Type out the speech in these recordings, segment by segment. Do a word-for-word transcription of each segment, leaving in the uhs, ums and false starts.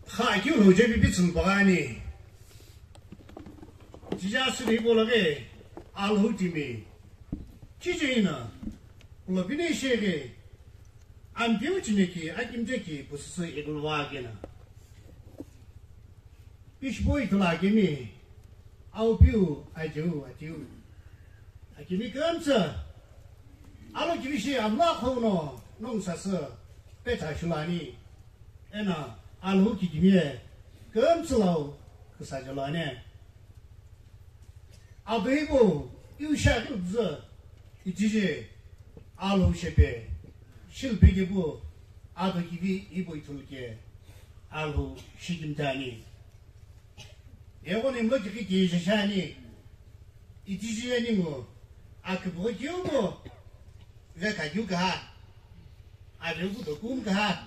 Kha akeu lo jebi pitsülu pagani. Jija siri hipau laghi Alhou timi. Chiche ina, lobine sheghi, Ampeu chineki akimcheki pususu igulwa kena. Pishipoi tula akimi, Aupeu, Ajeu, Atiu. Akimi kümtsü, alo kivishi amla khouno, nong sasü, petha shulani. Ena, Alhou kikimiye, kümtsü lau, küsa jalane. Ado ibo, iu sha kümtsü, itiji, Alhou shepe, shilpe kibu, ado kivi ibo ithuluke, Alhou shikimtani. Yeghono imlo kiki kije shani. Itiji ye ningu. Akipugho kiumo. Vekha kiu kaha. Aveu kuto kum kaha.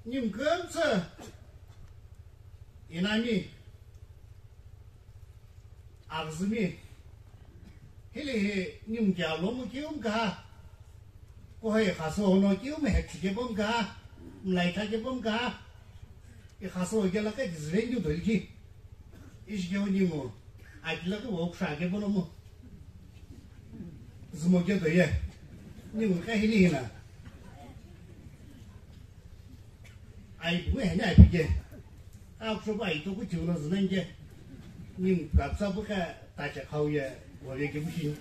Ningu kümtsü. Inami. Aghüzümi. Hili hi ningu kia lomu kiu kaha. Kuhai khaso hono kiu mehek chike bom kaha. Mlai thake bom kaha. I khaso kela ka dizvengu dolki. Ishi ke ningu. Akila ke wok sha ke bono mo. Zumo ke doye. Ningu ka hili hina. Ai bu hene ai pike. Akshoba ito ku tiuno zunange. Ningu kapsa bu ka tacha khauye. Wole ke bu shi.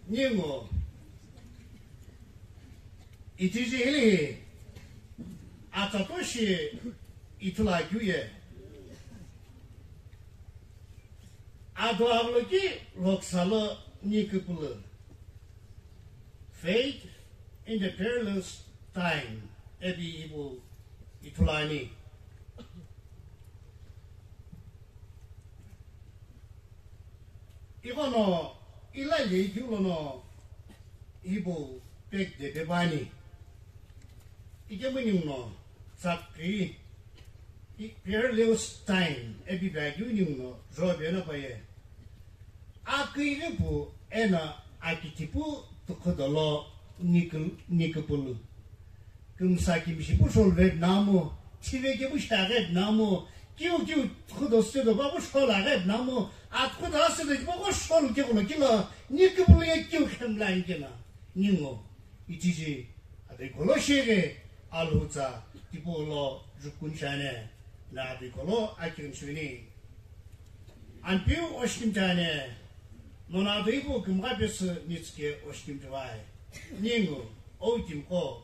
Ningu. Itiji hili hi, atsa toshi ithulu akeu ye. Ado avloki loksalo nikupulu. Faith in the perilous time, ebi ibu ithulu ani. Ighono ila leikeu lono ibu pek de pepani. Ikemu ninguno tsakri i perilous time epi pekeu ninguno jobe na paye. Akighi pu ena akitipu tukhudolo nikul-, nikupulu. Kümsa kimshi pu shol red namu, thive ke pu shaghe namu, kiu kiu khudo se do babu shol aghe namu, atkhudo se do babu shol ke kulo kila, ni ke bulu ye kiu khem lang kena, ningo, itiji, ade kolo shege, alhutsa, tipo lo, jukun shane, na ade kolo, akin shuni. Anpiu oshkim chane, nona ade ipu kumga pesu nitske oshkim tuwai, ningo, o kimko,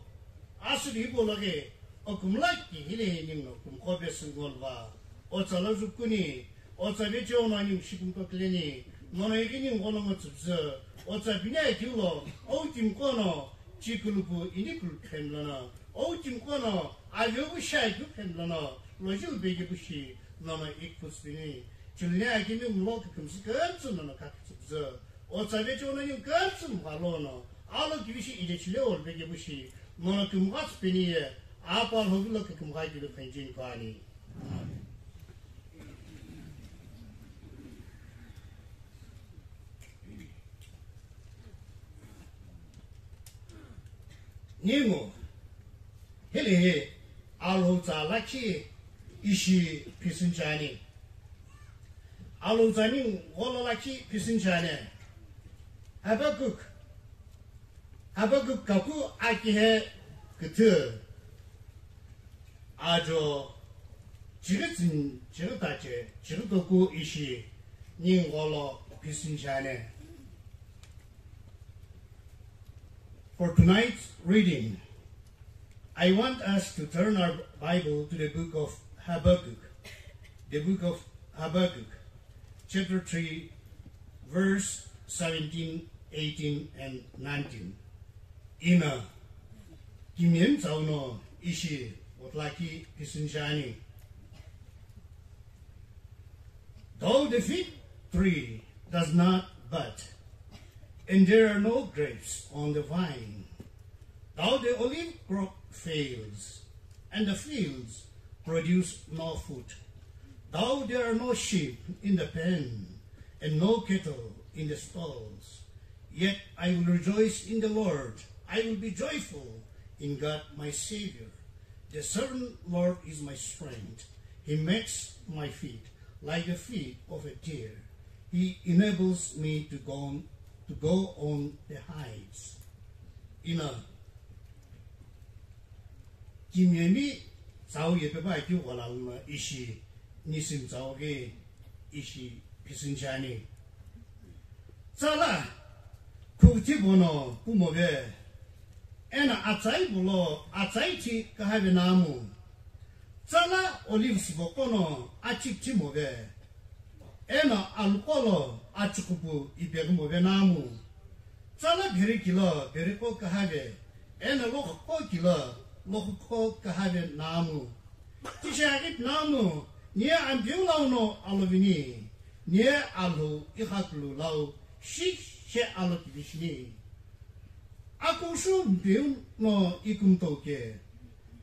Asüli hipau laghi, okumla ki hile ningu kumqo pesü ngolva, otsa lo zukuni, otsa vecheo no ningu shikumqo kileni, nono ighi ningu ghono ngo tsüpzü, otsa bini akeu lo, o timqo no, chikulupu ini kulu phemlono, o timqo no, aveu sha akeu phemlono, loji lubegi bushi, nono ikpus bini, chulni akimi mlo kükümsü kümtsü nono kakitsüpzü, otsa vecheo no ningu kümtsü mghalono, alo kivishi ile chile olubegi bushi, Mono kümgha tsüpeni ye, apa lhogilo kükümgha kilo khenjin kwani. Ningu, hili hi, alhutsa lakhi ishi phisünchani. Alhutsa ningu gholo lakhi phisünchani. Habakkuk, Habakkuk kaku akihe küthü ajo chighi tsün, chighi tache, chighi toku ishi ningu gholo phisünchane. For tonight's reading, I want us to turn our Bible to the book of Habakkuk, the book of Habakkuk, chapter three, verse seventeen, eighteen, and nineteen. Ina, kimiyemi tsau no ishi otlaki phisünchani. Though the fig tree does not bud, and there are no grapes on the vine, though the olive crop fails, and the fields produce no food, though there are no sheep in the pen, and no cattle in the stalls, yet I will rejoice in the Lord. I will be joyful in God my Savior. The sovereign Lord is my strength. He makes my feet like the feet of a deer. He enables me to go on, to go on the heights. Ina, kimiye mi tsau ye pepa keu ghola luna ishi nisim tsau ghi ishi phisüni shiani. Tsala, khuti bono pumove, eno atsai bolo atsai thi kahave namu. Tsala olives bokono achikthi move, eno alukolo achikupu ipeghi move namu. Tsala bheri kilo bheri ko kahave, eno lokho kilo lokho kahave namu. Tishaghi namu, nie ambiu lau no alovini, nie alu ikhakulu lau shi she alo kibishini. Akushu mbiu no ikumtouke,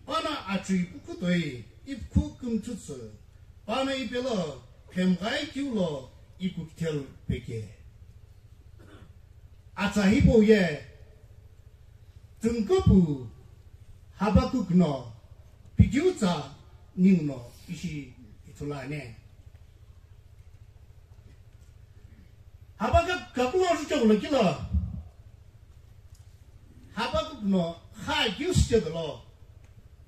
pana achui pukutoi ipukhu kumtutsu, pana ipelo phemghai kiulo ipukthel peke. Atsa hipau ye, tungkupu Habakuk no pikiu tsa ningu no ishi ithulu ani. Habakuk kakulo juchoklo kilo, Habakuk no kha kiu site dolo,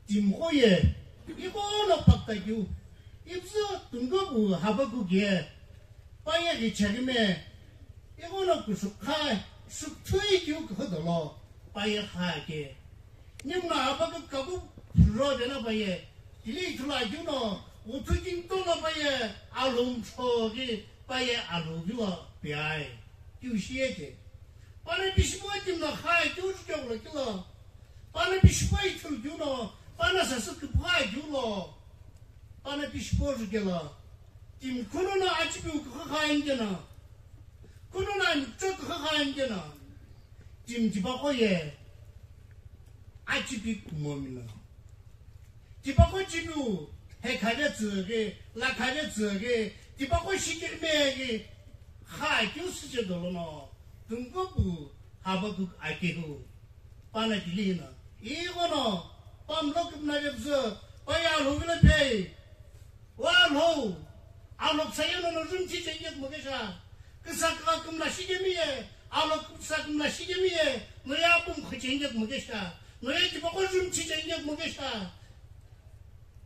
timqo ye ighono pakta kiu, ipuzü tungkupu Habakuk ye, paye ghi cheghi me, ighono kusukha, sukthui kiu kukhu dolo, paye kha ke. Nimna Habakuk kaku phuro dena paye, tili ithulu akiu no, uthu kinto no paye, alhumtho ghi paye alhughi lo piai. Kiu shiye ke. Pana pishipo timna kha kiu juchoklo kilo. Pana pishipo ithulu kiu no, pana sasü kipha kiu lo. Pana pishipo jukelo. Tim kuno na achipiu kukha kha inkena. Kuno na mcho kukha kha inkena. Tim tipaqo ye achipi kumomino. Tipaqo chipiu he khave tsüghi, la khave tsüghi, tipaqo shikirme ghi, kha kiu site dolono, tungkupu Habakuk akehu. Pana kili hino, ighono, pamlo kipna vepzü, paye alhughi lo pei. Wa Alhou, alhou kisa ye nono jumthi chengek mokesha. Kisa kaka kumla shikemi ye, alhou kisa kumla shikemi ye, no ya pum kho chengek mokesha. No ya tipaqo jumthi chengek mokesha.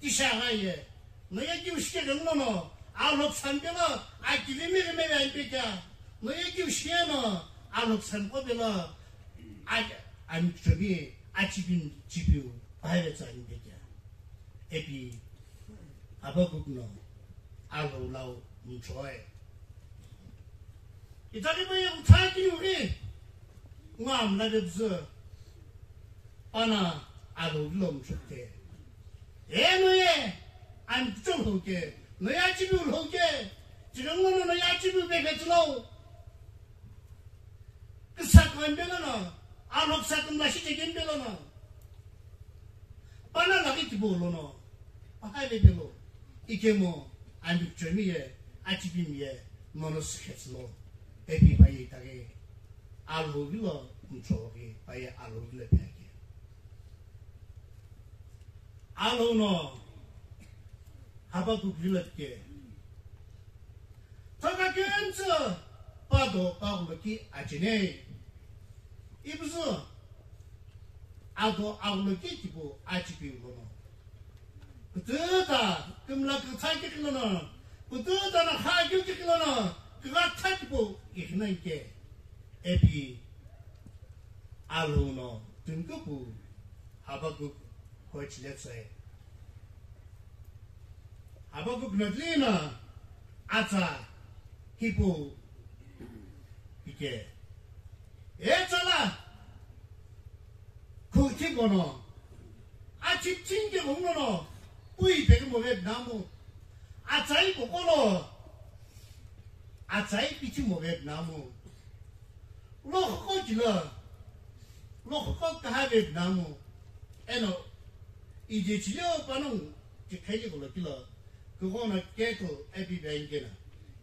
Tishagha ye, no ye kiu shike ghenguno no, alhou kisa mpelo, akivimi ghime ve anpekea. No ye kiu shiye no, alhou kisa mqo pelo, a, amikichomi, achipin chipiu, paye tsa anpekea. Epi Habakuk no alhou lau mchoe. Itali paye utha kini uri. Ngam na de bzü. Pana alhou lo mchokte. E no ye, an kuchong ho ke. No ya chipiu lo ke. Chirong no no ya chipiu be ke tlo. Kisa kambelo no. Alhou kisa kumla shi chengembelo no. Pana laghi tipau lono, paha vepelo, ikemu, amikichomi ye, achipimi ye, nono sükhetsulo, epi paye itaghi, alhou vilo, mchoghi, paye alhou vilo piaghi. Alhou no, Habakuk vilo pike. Thaka kentsü pado paghulo ki achene. Ipuzü ado aghulo ki tipau achipiu lono. Kututa kumla kutsa kikhi lono. Kututa na kha kikhi lono. Kugha tha tipau ighina ike. Epi alhou no tungkupu Habakuk hochile tsoe. Habakuk no tlina atsa hipau pike. E tsala, khuthi bono, achi chinge ungno no, pui peke mo ve namu, atsai kokolo, atsai pichi mo ve namu. Lokhoko jilo, lokhoko kaha ve namu, eno, ije chileo panong, chikheli kolo kilo, kukono keto epi bengena,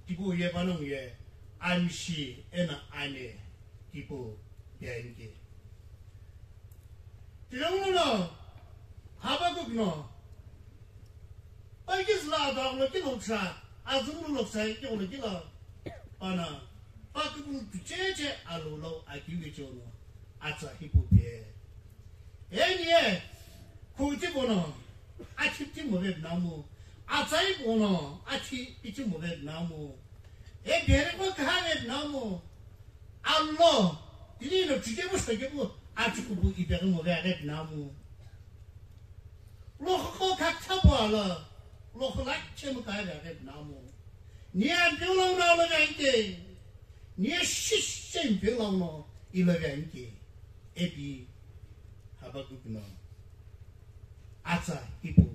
tipo ye panong ye, amishi ena ane, tipo benge. Tighenguno Habakkuk no, pakizü lo adaghulo kilo kusha, azumlu lo kusha kilo kilo, pana, pakupulu tucheche alu lo akiwi chono, atsa hipu pie. Eni ye, kuti bono, akhipti mo ve namu, atsai bono, akhi piti mo ve namu, e bere ko kaha ve namu, Allo, tini no tike bu sike bu, achukubu ipeghi mo ve aghi namu. Lokhoko khathabo ala, lokhola chemu ka ve aghi namu. Ni a biulo na lo ve anke, ni a shishe biulo no ilo ve anke. Epi, Habakkuk no. Atsa hipu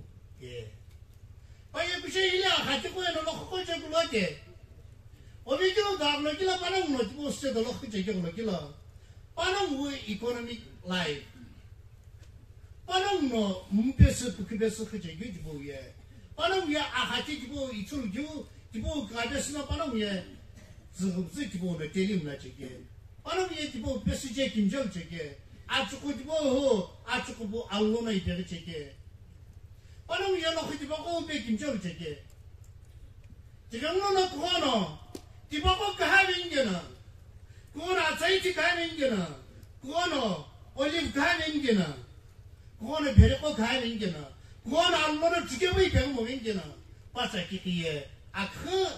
ye. Paye kushe ile akhati ko eno lokhoko che kulo ke. Obi kilo daglo kilo panongu no tipo se dolo khiche ke kulo kilo. Panongu economic life. Panongu no mpese pukibese khiche ke tipo ye. Panongu ye akhati tipo ichul ju tipo kabesna panongu ye. Zhubzi tipo no telim na che ke. Panongu ye tipo pese che kimjol che ke. Achuku tipo ho, achuku bu allo na ipere che ke. Panongu ye lokhu tipaqo pe kimcheu cheke. Tighenguno kuhono, tipaqo kaha vengena. Kuhono atsai ti kaha vengena. Kuhono olive kaha vengena. Kuhono bhereko kaha vengena. Kuhono allo no tike vei kaha mo vengena. Patsa kikiye, akhu,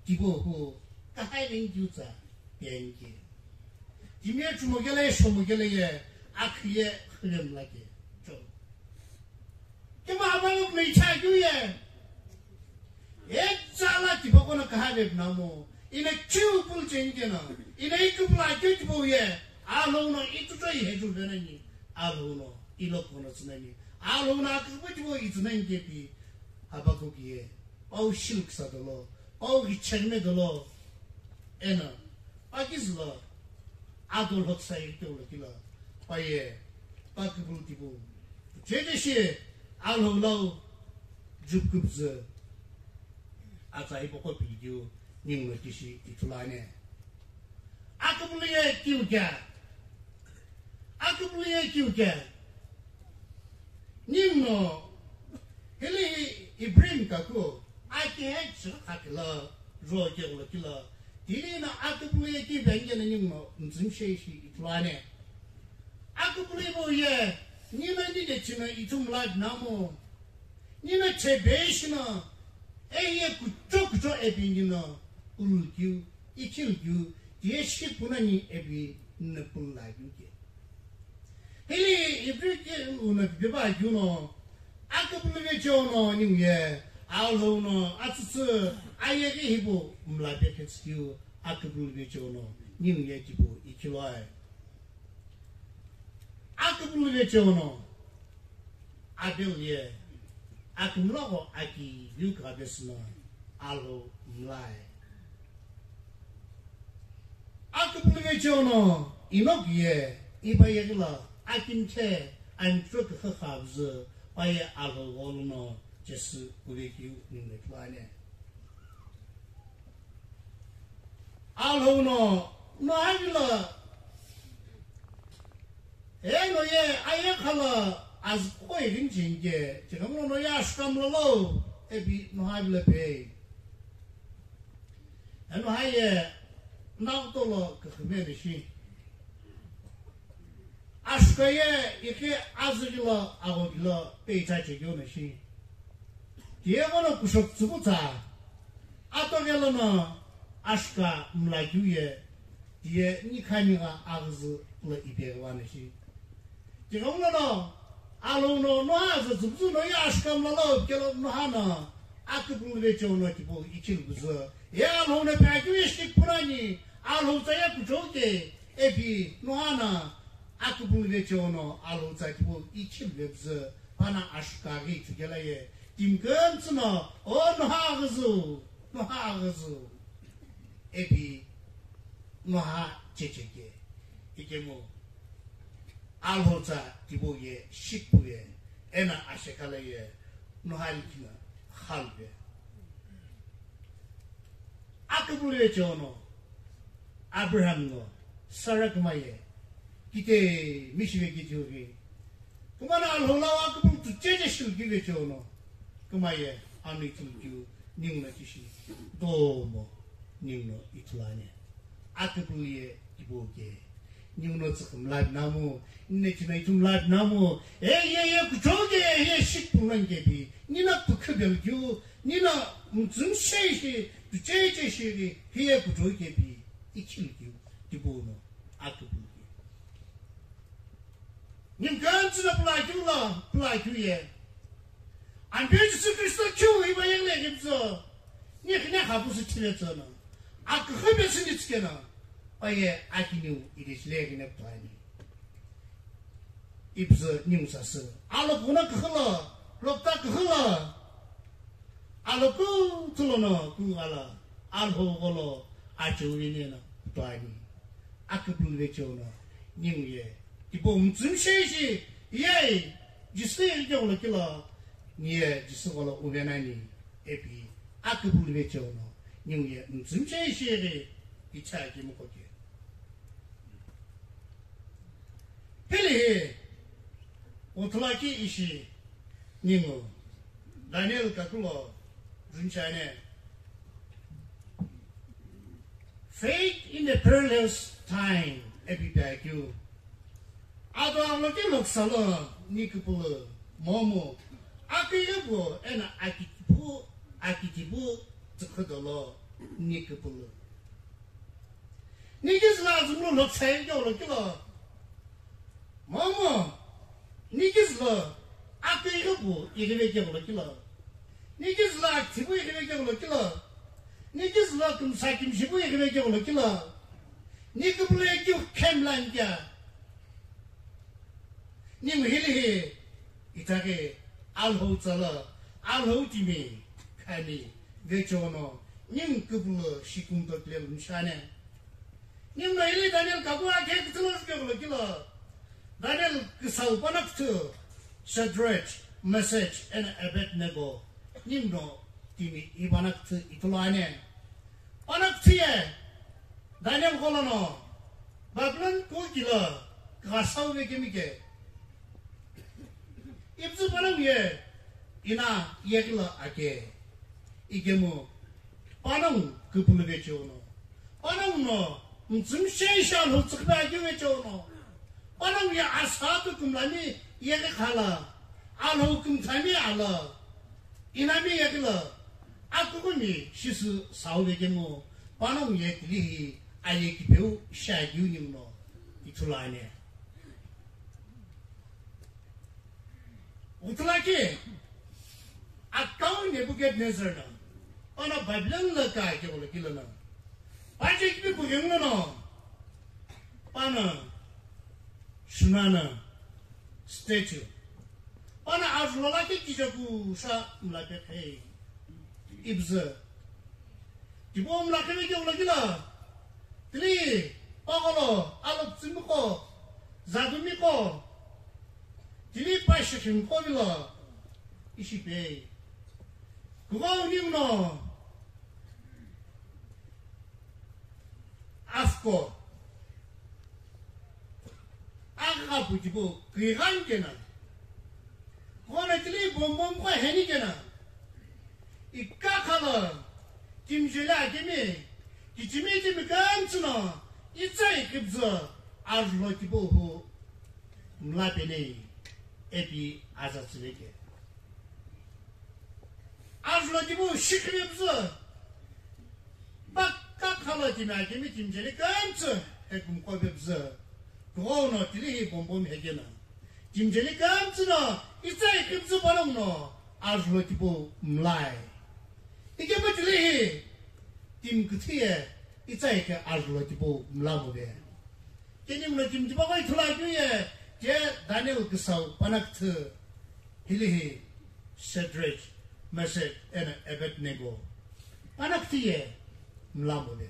tipo hu, kaha vengyu tsa, vengye. Timye chumokele, shomokele ye, akhiye, khirem lake. Cho. Kima abang nei cha kyu ye. E chala tipaqo na kaha ve namo. Ina kyu pul chengena. Ina ikupla kyu tipo ye. Alo no ituto ihe ju venani. Alo no ilo kono tsunani. Alo no akupla tipo itsunani kepi. Habakkuk ye. Pau shilk sa dolo. Pau richengme dolo. Ena. Pakizü lo, adol hot sai keu lo kila, paye, pakupulu tipau. Cheche shi, alhou lau, jupkupzü, atsa hipaqo pilikiu, ningu lo kishi ithulu ane. Akupulu ye kiu kea? Akupulu ye kiu kea? Ningu no, hili Ibrahim kaku, aki he chigha kila, ro kegula kila, tini na akupulu ye ki vengena ningu no, nzimshe shi ithulu ane. Akupulu ibo ye, nina nide china ithum la namo, nina chebe shina, eye kucho kucho ebi nina, ulu kiu, ichil kiu, tiye shi punani ebi nina pulu la kiu ke. Hili Hebrew ke uno biba keu no, akupulu ve cheo no ningu ye, alhou no, atsütsü, ayeghi hipau, mla pe ketsü keu, akupulu ve cheo no, ningu ye tipau, ikhiloi. Akupulu ve cheo no, Abel ye, akumlogho aki view kabesü no, alhou mlai. Akupulu ve cheo no, Enoch ye, ipa yeghi lo, akimthe, amitro kükha khabzü, paye alhou gholo no, Jisü kuve kiu ningu ithulu ane. Alhou no, Noha vilo, eno ye, aye khala, azüko irinjinge, tighenguno no ye ashukam lolo, epi Noha vilo pe. Eno haye, naghuto lo kükhume nishi. Ashuka ye, ikhe azüghi lo, aghoghi lo, peicha chekeu nishi. Tiye mono kushoku tsüpu tsa, atoghelo no, ashuka mla keu ye, tiye nikhani gha aghüzü lo ipeghi vanishi. Tighenguno no, alhou no, Noha azü tsüpüzü no ye ashuka mla lo kelo Noha no, akupulu ve cheo no tipau ichil kuzü. Ye alhou no pe akeu ye shik punani, alhou tsa ye kuchou ke, epi Noha no, akupulu ve cheo no, alhou tsa tipau ichil vepüzü, pana ashuka ghi chukela ye, timkümtsü no, o Noha aghüzü, Noha aghüzü. Epi Noha checheke. Ikemu alhou tsa tipau ye shikpu ye ena ashekala ye Noha likina khalve. Akupulu ve cheo no Abraham no Sarah kma ye Kitimi shive kitiuvi. Kumana Alhou lo aküpülü tucheche shilkive chono. Kumaye ani tulkiu ningu na tishi. Domo ningu no ithulu ani. Aküpülü ye iboke. Ningu no tsükümla namu. Nne china ithumla namu. E ye ye kuchoke ye shik pungan kepi. Nina tukhe belkiu. Nina mtsum sheishi. Tucheche shiri. Hiye kuchoke pi. Ichilkiu. Tibono. Aküpülü. Ningu kantsü na pulakeu lo, pulakeu ye. Ampeu Jisü Kristo keu iba yengile kipüzü. Ni khine khapusu chile tsüno. Akükhü pesü ni tsikeno. Oye akiniu idisile khine putani. Ipüzü ningu sasü. Alo kuna kükhü lo, lokta kükhü lo. Alo kuthulono kungala, Alhou gholo acheu veni eno putani. Aküpülü vecheono ningu ye. Tipau mtsümshe ishi, yei, Jisü ye keghulo kilo, niye Jisü gholo uvenani, epi. Aküpülü vecheono ningu ye mtsümshe ishi ghi, icha ki mukoke. Hili hi, uthulaki ishi ningu, Daniel kakulo, junchane. Faith in the perilous time, epi pekeu. Ado aloke loksalo, ni kupulu, momo, akiyebu, ena akitipu, akitipu, tsukudolo, ni kupulu. Nikizü lo azumlu loksai keghulo kilo. Momo, nikizü lo aküghi pu ighive keghulo kilo. Nikizü lo akithipu ighive keghulo kilo. Nikizü lo kümsa kümshipu ighive keghulo kilo. Nikupulu ye keu khemla nikea. Ningu hili hi, itaghi Alhou tsala, Alhou timi, khami, vecheono, ningu kupulu shikumto kile lunchane. Ningu no hili Daniel kaku akhe kuthulo keghulo kilo. Daniel küsau pana kuthu, Shadrach, Meshach, and Abednego. Ningu no timi i pana kuthu ithulu ane. Pana kuthu ye, Daniel gholo no, Babylon kuki lo, ghasau vekemi ke. Ipüzü panongu ye, ina yeghi lo ake. Ikemu, panongu kupulu vecheono. Panongu no, mtsümshe ishi Alhou tsüküpe akeu vecheono. Panongu ye asatu kümlami yeghi khala. Alhou kümthami ala. Inami yeghi lo. Akukumi shisü sau vekemu. Panongu ye tilihi aye kipeu shi akeu ningu no. Ithulu ane. Uthulaki, akau Nebuchadnezzar no, ono Babylon lo ka keghulo kilo no, pache kipi bughengu no, pano, shunano, statue, pano azulo lake kijaku sa mlape khei. Ipüzü. Tipau mlakhe vekeghulo kilo. Tili, pagholo, alokutsümiqo, zadumiqo. Tili, pashi khimiqo vilo. Ishi pei. Kughou ningu no. Asko. Aghapu tipau, kighani keno. Gholo tili bombom qo heni keno. Ikakha lo, timjeli akemi, kichimi timi kümtsü no, itsa ikhipüzü, azulo tipau hu, mla penei, epi aza tsüveke. Azulo tipau shikhipüzü, Pakakha lo timi akemi timjeli kümtsü hekumqo pepüzü. Kughou no tili hi bombom hekeno. Timjeli kümtsü no itsa ikhipüzü panongu no azulo tipau mlai. Ikemu tili hi timi küthü ye itsa ikhe azulo tipau mla mobe. Keni mlo timi tipaqo ithulu akeu ye, je Daniel küsau pana küthü, hili hi Shadrach, Meshach, eno Abednego. Pana küthü ye, mla mobe.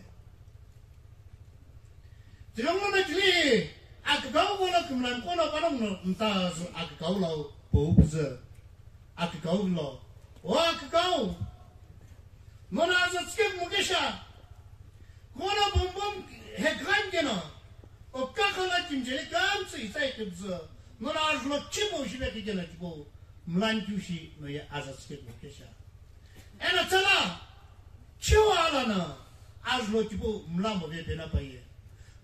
Tighenguno tili hi, akükau gholo kümlami qo no panongu no mtazü akükau lau pou püzü. Akükau lo. O akükau. Mono aza tsike mukesha. Kono bombom hekhan keno. O kakhala timjeli kam itsai kipzü, nono ajulo chibo shibe kikena chibo, mlan kiushi no ye aza tsike kukesha. Ena tsala, chiwa alana, ajulo chibo mlamo be bena paye.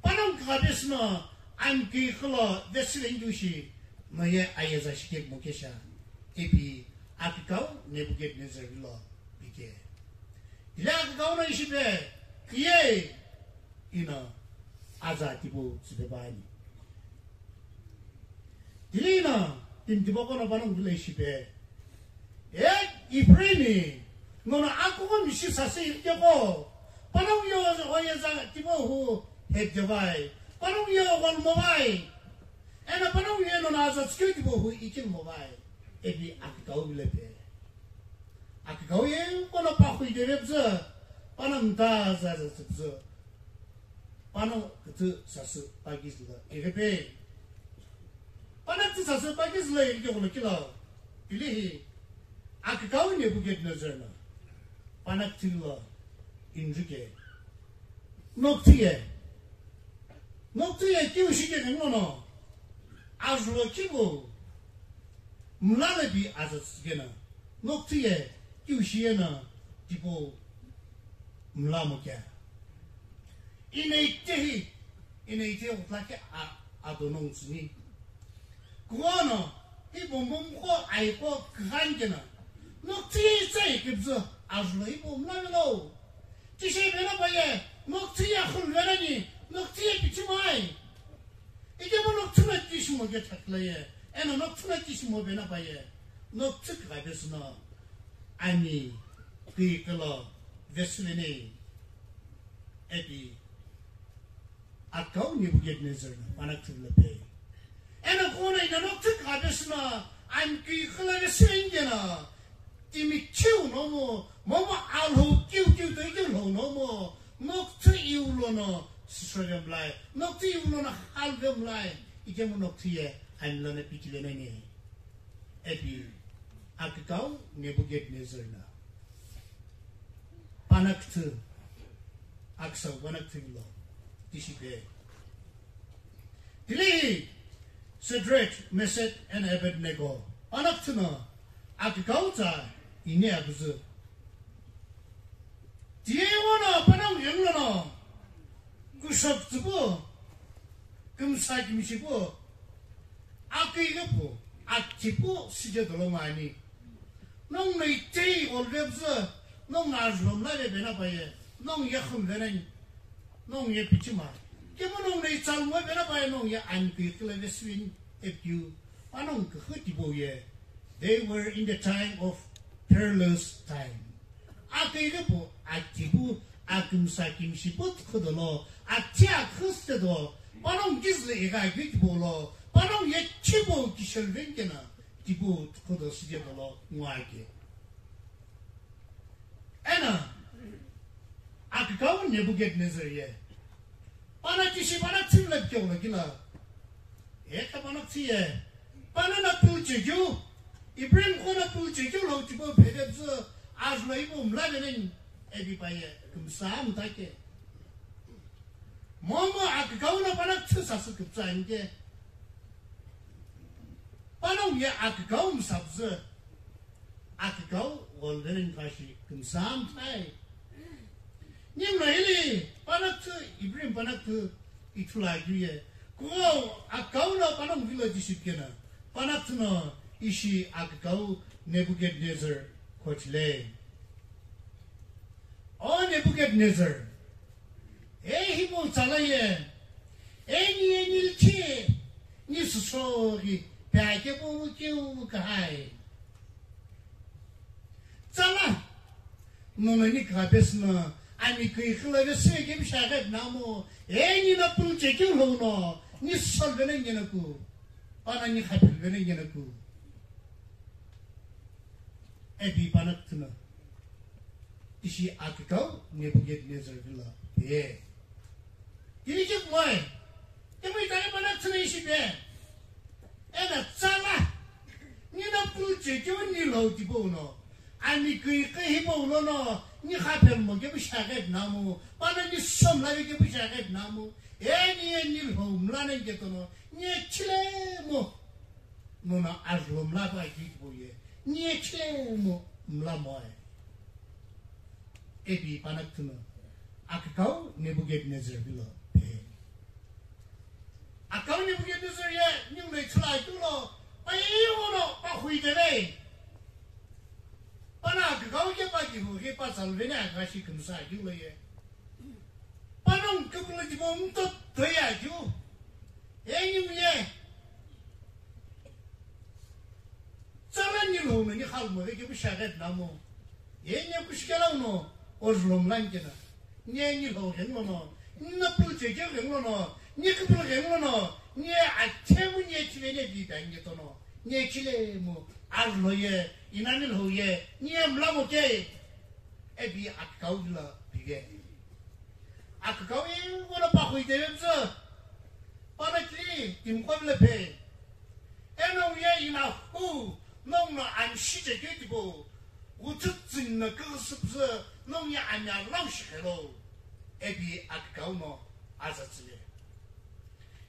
Panong kabesno, an ki klo, vesile kiushi, no ye ayeza shike kukesha. Epi, akikau, Nebuchadnezzar lo, pike. Ila akikau no ishibe, iye, ino aza tipau tsüpe bani. Tilino, timi tipau kono panongu vilo ishipe. E, Ibrahimi, nono akuko mishi sasi irkeko. Panongu yo oye za tipau hu hejavai. Panongu yo gol movai. Ena panongu ye nono aza tsike tipau hu ikil movai. Epi akikau vilo pe. Akikau ye kono pa khui dere pzü, pana mta za za tsü pzü, pana kuthu sasü pa kizü lo egepe. Pana kuthu sasü pa kizü lo egeke kolo kilo, pilihi, akikau Nebuchadnezzar no, pana kuthu lo inrike. Nokuthu ye, nokuthu ye kiu shike kengono, ajulo kibo, mlale bi aza tsike na, nokuthu ye kiu shiye na, tipo, mla mo kya. Ine itehi, ine itehi utlake a, adonong tsini. Kuono, hi bombom ko aiko khan kena. Nokuthu ye itsai kibzu, ajulo hi bo mla velo. Tishe bena paye, nokuthu ye khul verani, nokuthu ye pichimai. Ike mo nokuthu na kishimo ke thakla ye, ena nokuthu na kishimo bena paye. Nokuthu kabe suno, ani, kui kelo, vesvene, epi. Akau Nebuchadnezzar na, pana kuthu la pe. Ena kono ina nokuthu kabe suno, an ki khala ve sengena, timi chiu nomo, momo alho kiu kiu to kiu lo nomo, nokuthu iu lono, sisore mlai, nokuthu iu lono hal ve mlai, ike mo nokuthu ye, an lana piti ve nene. Epi, akikau Nebuchadnezzar na. Pana kuthu, akisau pana kuthu lo, tishipe. Tilehi, Shadrach, Meshach, and Abednego, pana kuthu no, akikau tsa, ini akuzu. Tiye wono panongu yenglono, kushok tsupu, kumsa kimshipu, akui kepu, akipu, sije dolo mani. Nong nei tei olvebzu, nong na jlom la le bena paye, nong ye khum venen, nong ye pichima. Kemu nong nei chalmo bena paye, nong ye ankui kila veswin epiu, panongu kuhu tibo ye. They were in the time of perilous time. Akeilepu, akipu, akimsa kimshipu tukhudo lo, athi akhusitedo, panongu kizle ega agri tipau lo, panongu ye chibo kishelven kena, tipau tukhudo sitedo lo, nguake. Ena, akikau Nebuchadnezzar ye, pana tishi pana tsimla pikeula kila. Eka pana tsiye. Pana na pulchekeu. Ibrahim ko na pulchekeu lo tipo phede bzu. Ajlo ibo mla benen. Ebi paye. Kumsa mtake. Momo akikau na pana tsu sasu kupsa inke. Pana uye akikau msabzu. Akikau golden kashi kumsa mtai. Nimno hili, panaktu, Ibrahim panaktu, ithulu akeu ye. Kuo, akau no panongu vilo jiship kena. Panaktu no, ishi akikau Nebuchadnezzar kochile. O Nebuchadnezzar, e himo tsala ye, e ni e ni lchi, ni susori, pe ake bo keu kahai. Tsala, nono ni kha pesno, ani kui khla ve se ke bisha ga namo, e ni na pul che ke lo no, ni sol ve na ngena ku. Pana ni kha pil ve na ngena ku. Ebi panaktu no. Ishi akikau Nebuchadnezzar vilo pe. Kini ki moi. Kemui tani panaktu no ishi pe. Ena tsala. Nina pulche keu ni lo tipau no. Ani kui ke hipau lo no. Ni kha phelumo kepu shiaghi pinamu, pana ni somlave kepu shiaghi pinamu, eni eni lho mla nani ketono, ni chilemo nono arlo mla pa kikibo ye, ni chilemo mla moe. Epi pana kuthuno, akükau Nebuchadnezzar pilo pe. Akükau Nebuchadnezzar ye, ningu no ithulu akeu lo, pa ye yono, pa huidere. Pana akükau ke pa kihu ke pa salvene akashi kümsa akeu lo ye. Panongu kümlo tipo mto toya akeu. Enyu ye. Tsala ni lo no ni khal mo ke bu shaget namo. Ye ni ku shikela no, ozlom lan kena. Ni ni lo ke no no. Ni na pu che ke no no. Ni ku pu ke no no. Ni a che mu ni chi le ne bi dan ke to no. Ni chi le mu. Ar lo ye, inani lo ye. Ni em la mo ke. Epi akükau la pige. Akükau ye wala pa hui de bza. Pana kili, timqo le pe. Eno ye ina hu, nongu no amshi che ke tipo. Ututsin na kürüsüpzü, nongu ye amya lau shikelo. Epi akükau no azatsile.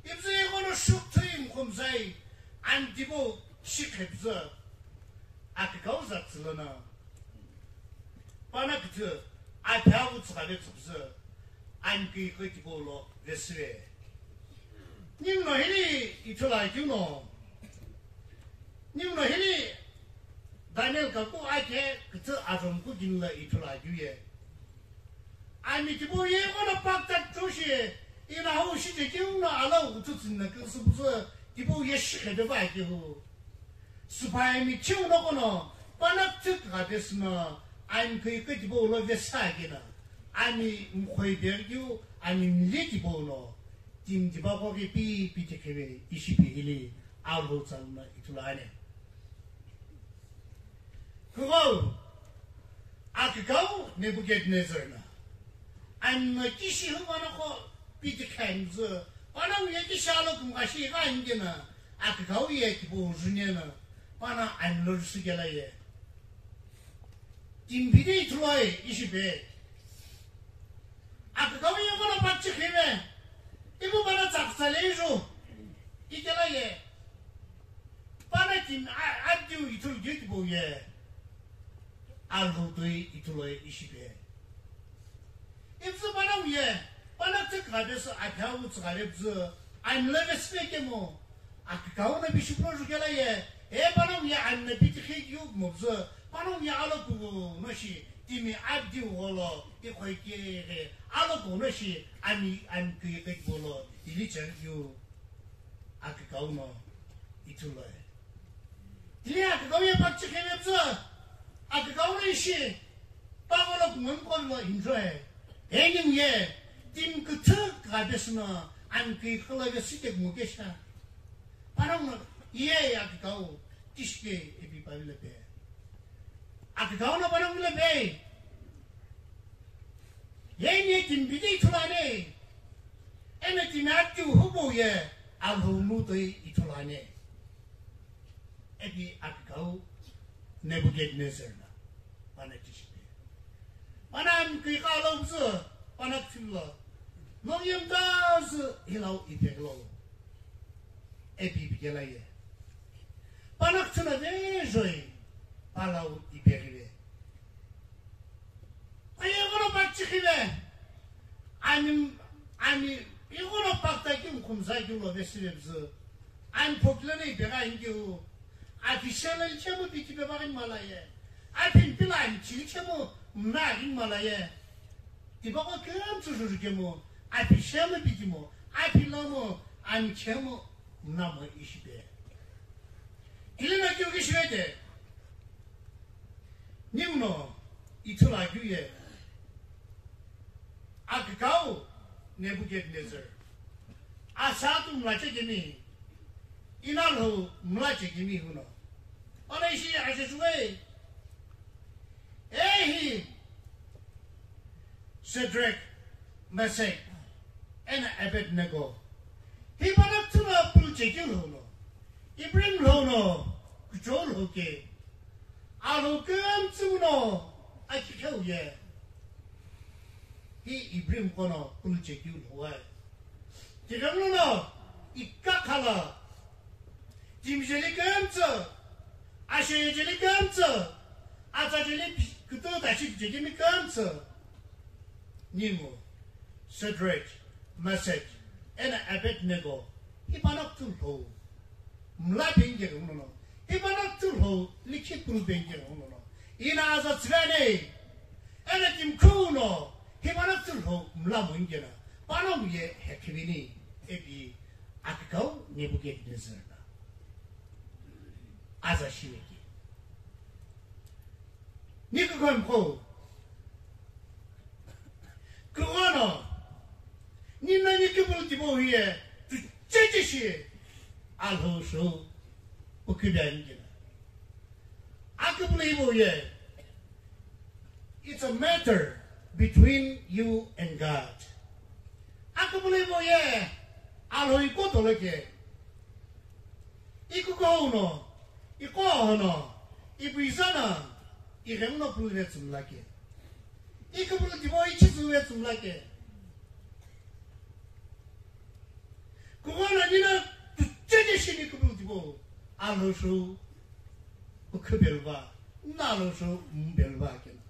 Ipzü ye kono shuk thui mkhumzai, an tipo shikhepzü. Akükau zatsile na. Pana kütü, apya utsüka ve tsüpzü. An kükü tipo lo vesire. Ningu no hini ithulu akeu no. Ningu no hini Daniel kaku akhe kütü azom ku ginla ithulu akeu ye. Ami tipau ye kono pakta tushi, ina hau shi je kiu no ala utu tsinna kürüsüpzü tipau ye shikhede ba akeu. Supai mi chiu no kono, pana tuk ga desna, an kükü tipau lo vesa gina. Ami mkhoi bergiu, ami mli tipau no. Tim tiba ko ke pi, pi te kebe, ishi pi hili, arlo tsalna itulane. Kugou, akükau Nebuchadnezzar na. Anno kishi hu vano ko pi te khan zu, pana uye kishi alo kum kashi ga ingena, akükau ye tipau zunena, pana anno su gela ye. Timpide ithuluai ishi pe. Akükau ye kono pakchi khime. Ipu pana tsakutsale ijo. Ikela ye. Pana kim a- atiu ithulu git bo ye. Alhutui ithuluai ishi pe. Ipsu pana uye. Pana tsik ghabe su athau tsugare bzu. Anle vespe kemo. Akükau no bishi pro jukela ye, e panongu ye anne piti khikeu mobzü, panongu ye alo kugu no shi, timi adiu gholo, ikhoi keghe, alo kugu no shi, ami, ami keghe kulo, ili chariu, akükau no, ithuloi. Tili akükau ye pakchi khemebzü, akükau no ishi, pagolo kungon kolo enjoy. Ening ye, tim küthü kabesüno, an küküla ve site mukesha. Panongu ye akükau tishke epi pavile pe. Akükau no panongu le pe. Ye ni timpide ithulane. Ene timi atiu hubo ye alhou nu toi ithulane. Epi akükau Nebuchadnezzar na. Pana tishke. Pana an küküla bzü, pana kfilo. No yem dazü hilau ipeglo. Epi bigela ye. Pana kthuna vejoi, palau iperive. Aye kono pakchi khive. Ani, ani, igono pakta ki mkhumza ki lo vesive bzü. Ani phoklene ipera ingiu. Api shele chemu piti pe bagin malaye. Api pila ani chili chemu mna agin malaye. Tipako kemu tsu juru kemu. Api shemu piti mo. Api lomo ani chemu mna mo ishipe. Ilina kiu kishirete. Nimno ithulu akeu ye. Akükau Nebuchadnezzar. Asa tu mlache gimi. Inalhou mlache gimi huno. Ona ishi ashe suwe. Ehi Shadrach, Meshach, ena Abednego. Hi pana tsuna pulu chekeu lhono. Ibrahim lhono. Kucho lhoke. Alo kemtsuno. Akikheu ye. Ibrahim qono pulu chekeu lhowai. Tighenguno ikakhala, timjeli kemtsü, ashejeli kemtsü, atsajeli kutu tashi jekemi kemtsü. Ningu, Shadrach, Meshach, ena Abednego, hipano kutu lhou. Mla penge ghenguno, hipano kutu lhou, likhi pulu penge ghenguno. Ina aza tsirane, ena kimkhuno, hipano kutu lhou, mla mungena, panongu ye hekhivini, epi akikau Nebuchadnezzar na. Aza shiweki. Niku khan ko. Kuono. Nina ni kibul tibo hiye. Tu cheche shi. Alho sho. Ukidan gina. Akibul ibo ye. It's a matter between you and God. Akibul ibo ye. Alho iko toleke. Ikuko uno, iko hono, ibuizana, ighenguno pulu ve tsumlake. Ikupulu tibo ichizu ve tsumlake. Kuwana nina tuchete shini kupulu tibo, alosho, ukubelva, nalosho, mbelva kena.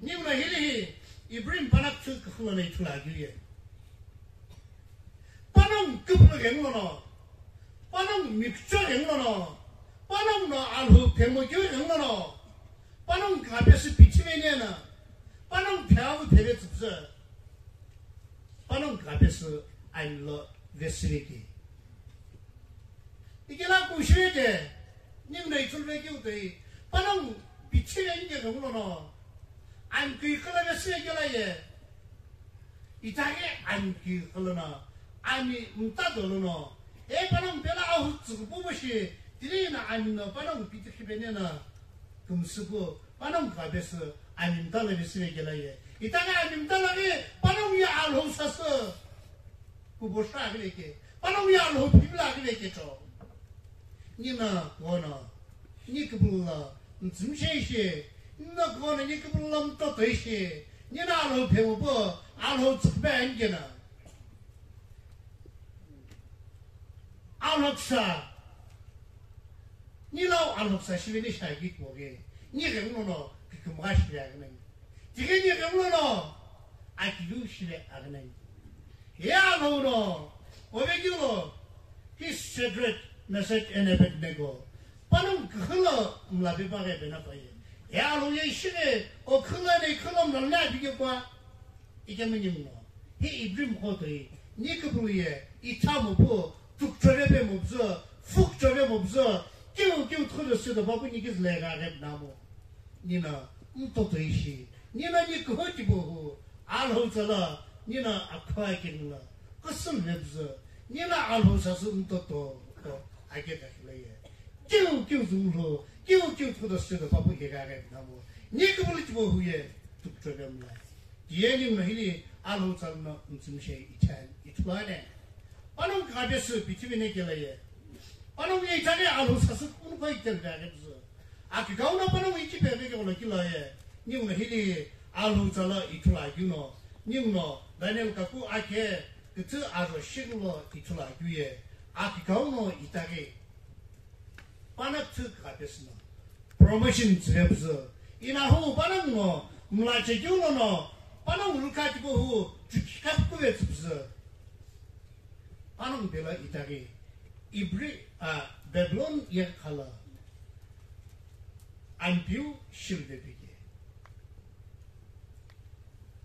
Nimna hili hi, Ibrahim panak tsu kufula na itula agiye. Panongu kupulu ghenguno, panongu mikcho ghenguno, panongu no alhu phemo kyu ghenguno, panongu kapesi pichime nena, panongu pheavu phere tsupse, panongu kapesi anilo vesiriki. Ikela kushirete, nimna ichulve kyu tei, panongu pichime nge ghenguno, an kui kala vesiriki la ye. Itaghi ami ki khalana, ami mtadolono, e panongu pela ahu tsükupubo shi, tilina ami no panongu piti khipene na, kumsuku, panongu kabesi, ami mtala besi vekela ye. Itaghi ami mtala ghi, panongu ya alhou sasü, kubo sha ghi veke, panongu ya alhou phibila ghi veke cho. Nina kono, ni kupulu la, ntsumshe ishi, nina kono ni kupulu la mtoto ishi, nina alhou phemu po, alhou tsukbe angena. Alhou ksa, nilau alhou ksa shiveni shagi koge, ni ghenguno, kikumga shive agneng. Tighe ni ghenguno, akilu shive agneng. Ye alhou no, ovekilo, hi Shadrach, Meshach, and Abednego. Panongu kuhula mlabi baghe bena paye. Ye alhou ye shighe, o khula ne khula mlabi ge kwa. Ike mini mno. Hi Ibrahim kotoi, ni kupulu ye, itamu pu, tukchore be mubzu, fukchore mubzu, kiu kiu tkhulu sudo babu ni gizle ga ge namu. Nina mtoto ishi, nina ni kuhoti bohu, alhou tsala, nina akhwa kinla, kusum hebzu, nina alhou sasu mtoto, ko ake kakhla ye. Kiu kiu zumlo, kiu kiu thuda sida papu ke ga ga namo. Ni kubuli tibo huye, tuk tebe mla. Ye ni mahili, alhou tsala na mtsumshe ichan, itulane. Panongu kabesu pitimi ne kela ye. Panongu ye itane alhou sasu kun ko itel ga ga bzu. Aki gauna panongu ichi pebe ke ola kila ye. Ninguno hili alhou tsala ithulu akeu no, ninguno Daniel kaku ake küthü ajo shighulo ithulu akeu ye, aki gauna itaghi. Pana küthü kha pesü no, promotion tsüve püzü. Inahu panongu no, mla chekeu lono, panongu lukha tipau hu, chukhi kapu kuve tsü püzü. Panongu pela itaghi, Ibri, a, Babylon yekhala, Ampeu shilve pike.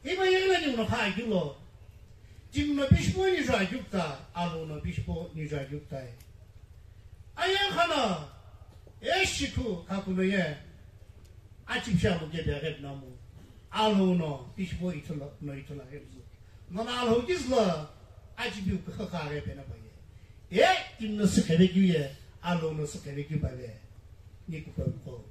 Ima yeghi la ninguno kha akilo. Timi no pishipo nijo agiukta, alhou no pishipo nijo agiukta. Aye khana, e shikhu khakuno ye, achipisha mo kebe aghe namu. Alhou no pishipo ithulu, no ithulu aghe bzu. Nono alhou kizlo, achipiu kha kha aghe pena paye. E, timi no sükheve keu ye, alhou no sükheve keu pave. Ni kupe mko.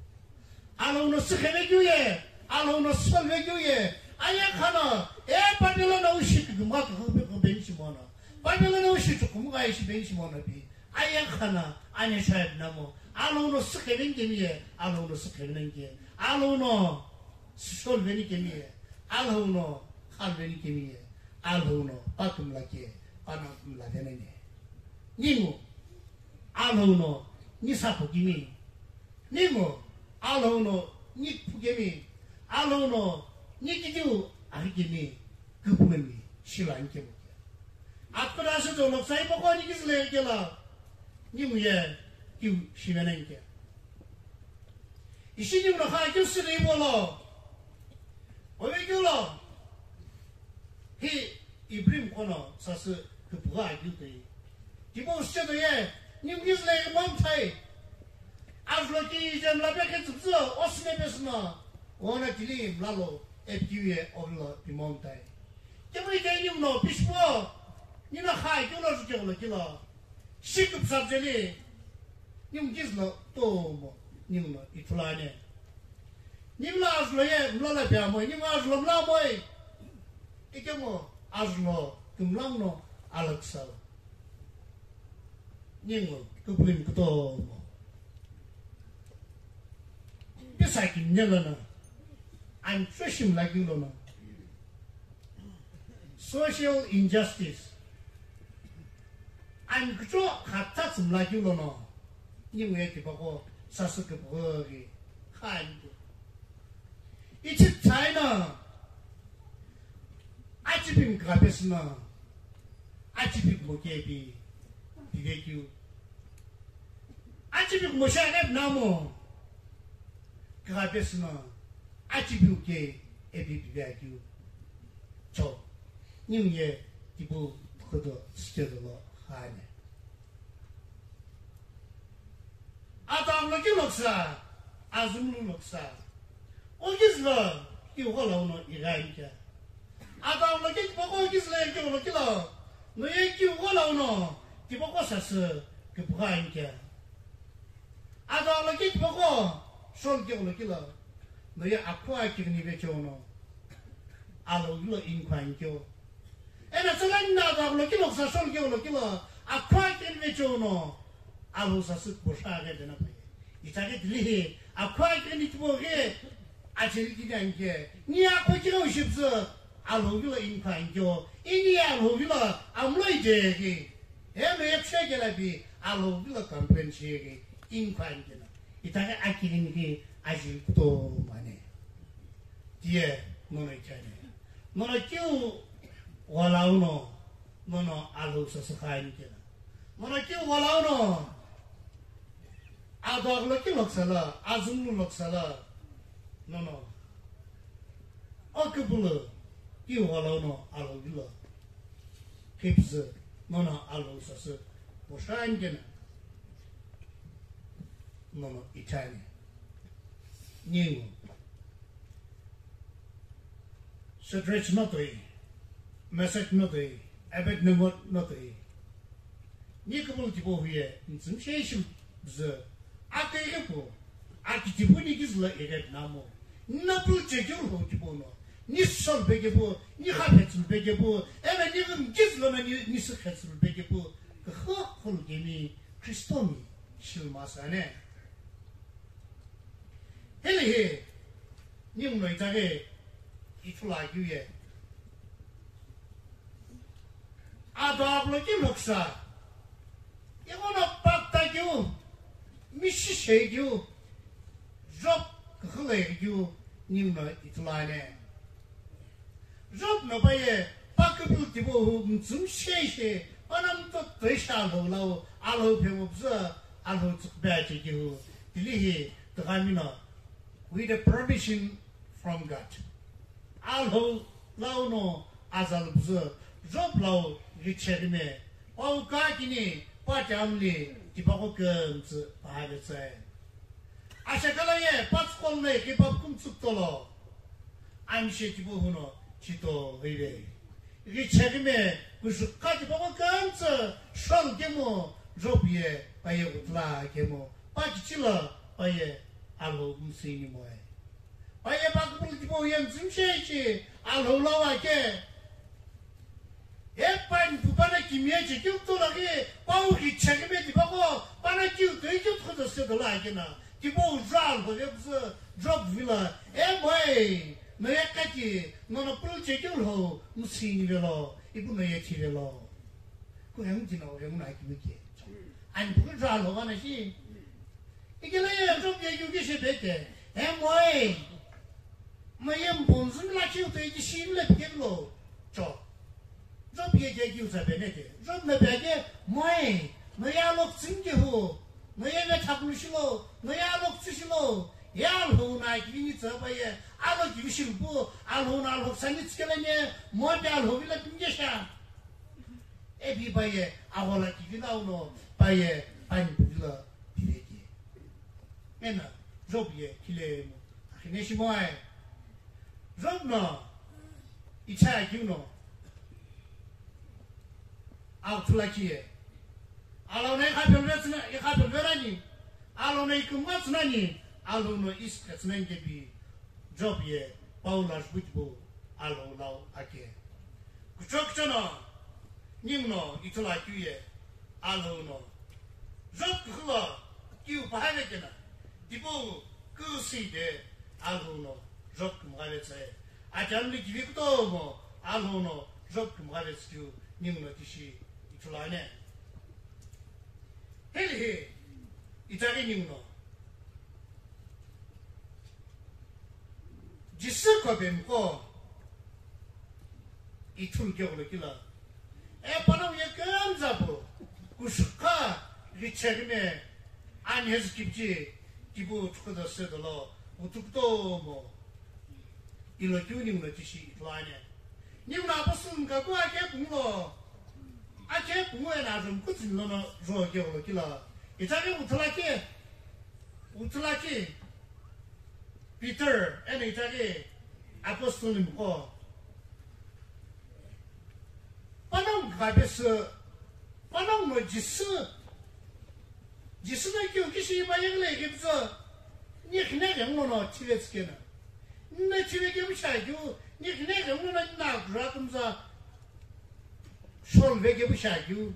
Alhou no sükheve keu ye, alhou no sülve keu ye. Aye khana, e, Babylon no ushi kuguma kupe kupe ni shimono. Babylon no ushi chukumuga ishi ben shimono pi. Aye khana, ane shayad namo. Alhou no sükheve kemi ye, alhou no sükheve nenge. Alhou no sülve ni kemi ye. Alhou no Alveni kemi ye, Alhou no pa kümla ke, pa na kümla venene. Ningu, Alhou no ni sapo kimi. Ningu, Alhou no ni phu kemi. Alhou no ni kidiu ari kemi. Kupulemi, shila ni kemo ke. Akura se to lo sai mo ko ni kizle ke la. Ningu ye, kiu shi venene ke. Ishi ningu no kha kiu sili mo lo. Omi kiu lo. Hi Ibrahim kono sasü kupuga agiu toi. Tipo usche to ye, ningu kizle mom thai. Azlo ki jen la pe ke tsupsu, osne pesno. Ona tili mlalo, epiu ye, oblo, pimom thai. Kemri ke ningu no, pishpo. Nina khai, kiu lo, kiu lo, kiu lo. Shikup sabjeli. Ningu kizlo, tomo, ningu no, itulane. Ningu lo azlo ye, mlala pe amoi, ningu azlo mla amoi. Ikemo, azlo, kumlang no, alaksal. Ningu, kuplim kutomo. Pisa kimne lono. Ani kucho shimla kiu lono. Social injustice. Ani kucho khatsa tsumla kiu lono. Ningu ye tipaqo sasü kupughi. Khani. Ichi China. Achipim kapesna. Achipim mokepi. Pivekiu. Achipik mosha ghep namo. Kagha pesüno. Achipiu ke epi pibe akiu. Cho. Ningu ye tipu khudo sikedo lo khane. Adam lo ki loksa. Azum lo loksa. O kizlo ki ghola uno igha inkya. Adam lo ki tipaqo kizlo ki ghola kilo. No ye ki ghola uno tipaqo sasü kipugha inkya. Adam lo ki tipaqo shol ki ghola kilo. No ye akhua kighini veche uno. Alo lo inkha inkyo. Ena tsalani na Adam lo ki loksa shol ki ghola kilo. Akhua kighini veche uno. Alo sasü kipusha ghe dena paye. Itaghi tilihi, akhua kini tipoghi, acheri kini anke, ni akhua kini ushipsu, Alhou vilo inkha ankeo, ini Alhou vilo amlo ideghi, eno epshe kelapi, Alhou vilo complain sheghi, inkha ankena. Itaghi akini ki ajil kuto mane. Tiye, nono ichane. Nono kiu wala uno, nono Alhou sasü kha ankena. Nono kiu wala uno, Adagh lo ki loksala, azum lo loksala. No, no. Okupulu ki wala no alo vilo. Kipsu, no, no, alo sasu. Oshan gena. No, no, itani. Ningu. Stretch no toi. Message no toi. Abed no no toi. Ni kupul tipo huye, ntsum she shim bzü. Ake ipu, aki tipo ni gizla iret namo. Napul chekyo ho tipo no. Ni sol begepo, ni ha petsul begepo, ena ni gum gizla na ni, ni se petsul begepo. Kha khul gemi, Kristomi, shil masane. Heli he, ni mno itage, itula yuye. Adab lo ki loksa. Igono patta kyu, mishi she kyu, Job khalai kyu, nimno itlane. Job no baye, pakapil tibo hu, mtsum she she, panam to toisha lo lao, alo pe mo bza, alo tsuk ba che kyu, tilihi, tagamino, with the permission from God. Alhou lau no azal bzü, Job lau richerime, pau ka kini, pa chamli, tipako kümtsü, pahale tsai. Ashakala ye, patskol ne, kipap kumtsuk tolo. Amshe tipo huno, chito hive. Richerime, kushukka tipako kümtsü, shol kemo, Job ye, paye utla kemo, pa kichila, paye, Alhou msini moe. Paye pakupul tipo yem zimshe ichi, Alhou lawa ke. E pani pupana kimye che kyu to lagi, pau ki chekime tipako, pana kyu to ikyu to to se dola ke na. Tipo uza Alhou yem zu, Job vila, e moe. Noye kaki, nono pulu chekeu lho, musini velo, ipu noye thi velo. Kuhemu jina o hemu na kimu ke. Ani pulu ra lo vana shi. Ikela ye Job ye kiu kishi bete. He moi. Mo ye mbonzu mi la kiu te iki shi mi le pike lo. Cho. Job ye ke kiu sa bene te. Job me bege moi. Mo ye alok tsim ke hu. Mo ye me thakulu shilo. Mo ye alok tsi shilo. Ye alho na kivi ni tsa ba ye. Alok kivi shilpu. Alho na alok sani tsikele ne. Mo te alho vila pinge sha. Ebi paye, aghola kivila uno, paye, pani kivila tireki. Ena, Job ye, kile mo, akhine shimoe. Job no, icha kiuno, au thula kiye. Alo ne ikha pelve tsina, ikha pelve rani. Alo ne ikumba tsinani, alo no is katsinan kebi. Job ye Paul ashbuchbu alhou lau ake. Kucho kucho no, ningu no ithulu akeu ye alhou no. Job kuhulo kiu pahave kena, tipau kusi de alhou no Job kumgave tsae. Achamli kivi kutomo alhou no Job kumgave tsikeu ningu no tishi ithulu ane. Heli he, itari ningu no. Jisü ko bemko ithulu ke ulo kila. E panongu ye kemza pu kushukha richegme ani hezü kipchi kipu thukuda sedolo utuktomo ilo kiu ningu no tishi ithulu ane. Ningu no apostle mkaku ake pungu lo, ake pungu ena ajo mkutsi lono jo ke ulo kila. Itari uthulake, uthulake. Peter, ena itaghi apostle mko. Panongu khabesü, panongu no Jisü, Jisü no kiu kishi ima yegle kibza, ni khine ke ngono thive tsikena. Nne thive ke msha kiu, ni khine ke ngono na kura kumza, Shol veke bu shakeu.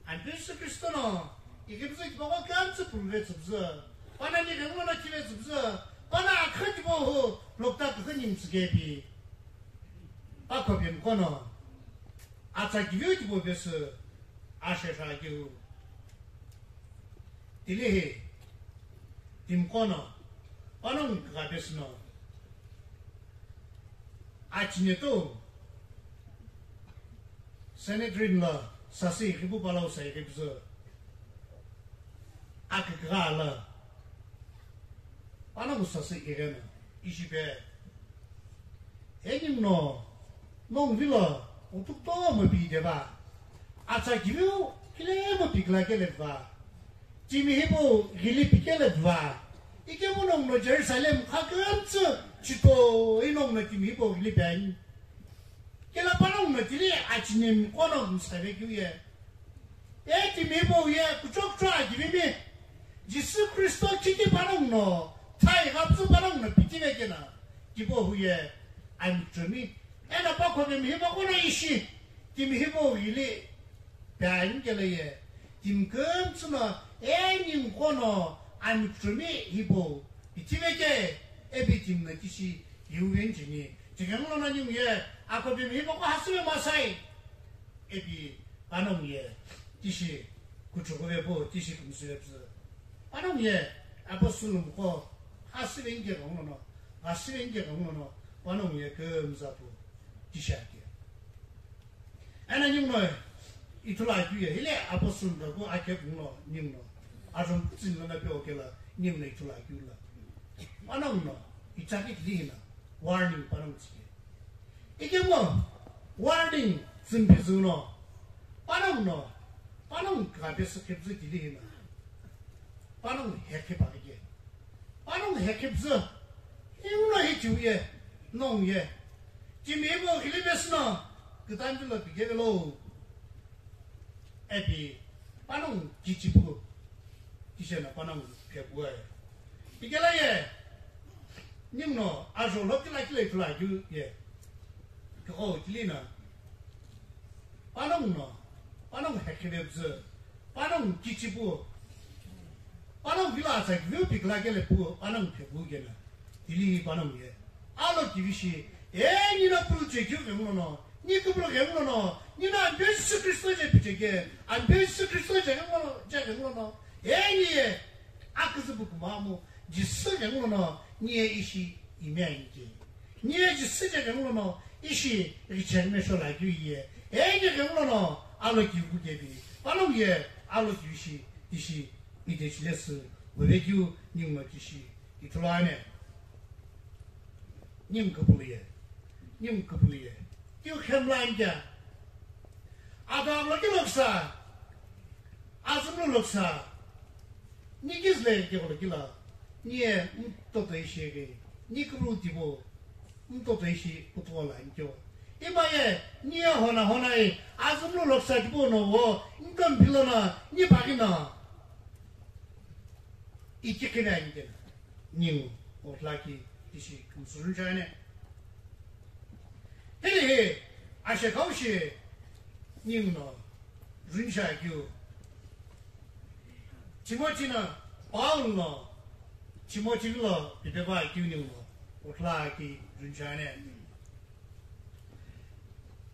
Ani Jisü Kristo no, ikibzü kibako kemtsü pulve tsübzü. Pana ni kenguna kive tsübzü. Pana akha kibo hu, lokta kükü nimtsü kepi. Akho bimkono. Atsa kiviu kibo besü. Ashe shakeu. Tilihi, timqo no, panongu kükha pesü no, achinetu, Sanhedrin lo sasü ighipu palau sa ighipüzü, akükügha lo, panongu sasü igheno, ishi pe, Eningu no, nongu vilo, utuktomo pi deva. Atsa kiviu, kilemo pi kila kelepa. Timi hipau, ghili pi kelepa. Ikemu nongu no Jerusalem, kha kemtsü, chito, inongu no timi hipau, ghili pi ani. Kela panongu no tili, achinemi kono msave kiu ye. E timi hipau ye kuchokcho akivimi, Jisü Kristo kiki panongu no, thai ghapsü panongu no pitive kena, kibo hu ye, amiküchemi, ena pakhope mihipa kono ishi, timi hipau ghili, pe anikele ye, timi kümtsü no, e ningu kono, amiküchemi hipau, pitive ke, epi timi no kishi, hiu vencheni, chikenglo no ningu ye, akhope mihipa ko hasüve masai, epi, Panongu ye, tishi, kuchukuve pu, tishi kümsüve püzü. Panongu ye, apostle mko, hasüve inke kanglono, hasüve inke kanglono, panongu ye kümza pu, tishi ake. Ena ningu no, ithulu akeu ye, hile apostle mko akhe kunglo, ningu no, arum kutsin lona pe okela, ningu no ithulu akeu la. Panongu no, ichaki tili hina, warning panongu tsike. Ikemu warning tsümpizü no, panongu no, panongu kükha pesü khipüzü tili hina, panongu hekhipa kike, panongu hekhipuzu, inguno hichiu ye, nongu ye, timi hipau ghili pesü no, kütani lo pikevelo. Epi, panongu kichipu, kishena panongu kepue. Ikela ye, ningu no, ajo lo kila kila ithulu akeu ye. Keko kili na, panongu no, panongu hekhive püzü, panongu kichipu, panongu vilo atsa kiviu pikila kele pu, panongu phepu kena, tili panongu ye. Alokivi shi, e, nino pulu chekeu ghengulono, ni kupulu ghengulono, nino Ampeu Jisü Kristo je picheke, Ampeu Jisü Kristo je ghengulono, je ghengulono, e, ni ye, aküzüpu kumamu, Jisü ghengulono, ni ye ishi ime ainike. Ni ye Jisü je ghengulono, ishi richenme sholakeu ye, e, ni ghengulono, alokivi kukevi, panongu ye, alokivi shi, ishi, ite chilesü, wevekeu, ninguno kishi, ithulu ane. Ningu kupulu ye, ningu kupulu ye. Keu khemla anikea. Ado aghulo kilo küsa, azümlu lo küsa. Ni kizle keghulo kilo. Ni ye mtoto ishi ye ke. Ni kuru tibo. Mtoto ishi kutuola anikeo. Ima ye, ni ye hona hona ye. Azümlu lo küsa tibo no wo. Nto mpilo no, ni paghi no. Iki kina anikena. Ningu, otlaki, ishi, kümsürünchane. Hili hi, ashe kaushi, ningu no, rüncha keu. Timothy no, Paul no, Timothy lo, pipepa keu ningu no, otlaki, rünchane.